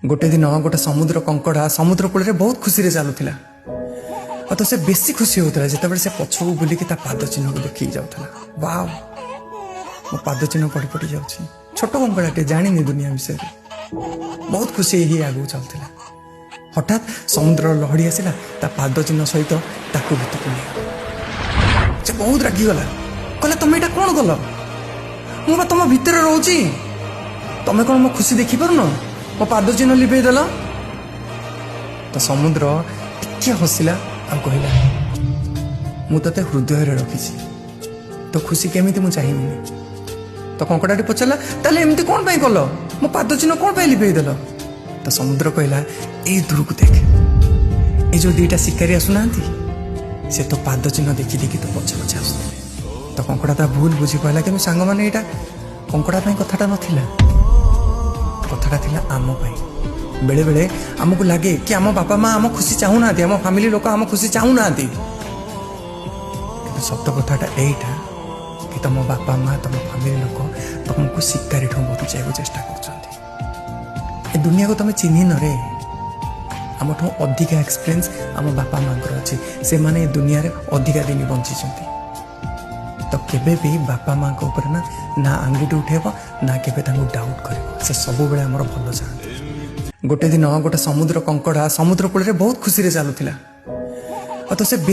ଗୋଟେ ଦିନ ଗୋଟେ ସମୁଦ୍ର କଙ୍କଡ଼ା ସମୁଦ୍ର କୂଳରେ ବହୁତ ଖୁସିରେ ଚାଲୁଥିଲା। ଆଉ ତ ସେ ବେଶୀ ଖୁସି ହେଉଥିଲା ଯେତେବେଳେ ସେ ପଛକୁ ବୁଲିକି ତା ପାଦ ଚିହ୍ନକୁ ଦେଖିକି ଯାଉଥିଲା। ୱାଓ, ମୋ ପାଦ ଚିହ୍ନ ପଡ଼ି ପଡ଼ି ଯାଉଛି। ଛୋଟ କଙ୍କଡ଼ାଟେ, ଜାଣିନି ଦୁନିଆ ବିଷୟରେ, ବହୁତ ଖୁସି ହେଇ ଆଗକୁ ଚାଲୁଥିଲା। ହଠାତ୍ ସମୁଦ୍ରର ଲହଡ଼ି ଆସିଲା, ତା ପାଦ ଚିହ୍ନ ସହିତ ତାକୁ ଭିତରକୁ ନେଇଗଲା। ସେ ବହୁତ ରାଗିଗଲା, କହିଲା, "ତମେ ଏଇଟା କ'ଣ କଲ? ମୁଁ ବା ତମ ଭିତରେ ରହୁଛି। ତମେ କ'ଣ ମୋ ଖୁସି ଦେଖିପାରୁନ? ମୋ ପାଦ ଚିହ୍ନ ଲିଭେଇ ଦେଲ।" ତ ସମୁଦ୍ର ଟିକେ ହସିଲା ଆଉ କହିଲା, "ମୁଁ ତତେ ହୃଦୟରେ ରଖିଛି, ତୋ ଖୁସି କେମିତି ମୁଁ ଚାହିଁବିନି?" ତ କଙ୍କଡ଼ାଟି ପଚାରିଲା, "ତାହେଲେ ଏମିତି କ'ଣ ପାଇଁ କଲ? ମୋ ପାଦ ଚିହ୍ନ କ'ଣ ପାଇଁ ଲିଭେଇ ଦେଲ?" ତ ସମୁଦ୍ର କହିଲା, "ଏଇ ଦୂରକୁ ଦେଖ, ଏଇ ଯୋଉ ଦିଟା ଶିକାରୀ ଆସୁନାହାନ୍ତି, ସେ ତୋ ପାଦ ଚିହ୍ନ ଦେଖି ଦେଖି ତୋ ପଛେ ପଛେ ଆସୁଥିଲେ।" ତ କଙ୍କଡ଼ା ତା ଭୁଲ ବୁଝି କହିଲା, କିନ୍ତୁ ସାଙ୍ଗମାନେ, ଏଇଟା କଙ୍କଡ଼ା ପାଇଁ କଥାଟା ନଥିଲା, କଥାଟା ଥିଲା ଆମ ପାଇଁ। ବେଳେବେଳେ ଆମକୁ ଲାଗେ କି ଆମ ବାପା ମା ଆମ ଖୁସି ଚାହୁଁନାହାନ୍ତି, ଆମ ଫ୍ୟାମିଲି ଲୋକ ଆମ ଖୁସି ଚାହୁଁନାହାନ୍ତି। କିନ୍ତୁ ସତ କଥାଟା ଏଇଟା କି ତମ ବାପା ମା, ତମ ଫ୍ୟାମିଲି ଲୋକ ତମକୁ ଶିକାରୀଠୁ ବଞ୍ଚାଇବାକୁ ଚେଷ୍ଟା କରୁଛନ୍ତି। ଏ ଦୁନିଆକୁ ତମେ ଚିହ୍ନିନ ରେ। ଆମଠୁ ଅଧିକା ଏକ୍ସପିରିଏନ୍ସ ଆମ ବାପା ମାଙ୍କର ଅଛି। ସେମାନେ ଏ ଦୁନିଆରେ ଅଧିକା ଦିନ ବଞ୍ଚିଛନ୍ତି। ତ କେବେ ବି ବାପା ମାଙ୍କ ଉପରେ ନା ନା ଆଙ୍ଗୁଠି ଉଠେଇବ, ନା କେବେ ତାଙ୍କୁ ଡାଉଟ୍ କରିବ। ସେ ସବୁବେଳେ ଆମର ଭଲ ଚାହାନ୍ତି। ଗୋଟେ ଦିନ ଗୋଟେ ସମୁଦ୍ର କଙ୍କଡ଼ା ସମୁଦ୍ର କୂଳରେ ବହୁତ ଖୁସିରେ ଚାଲୁଥିଲା। ଆଉ ତ ସେ ବେଶୀ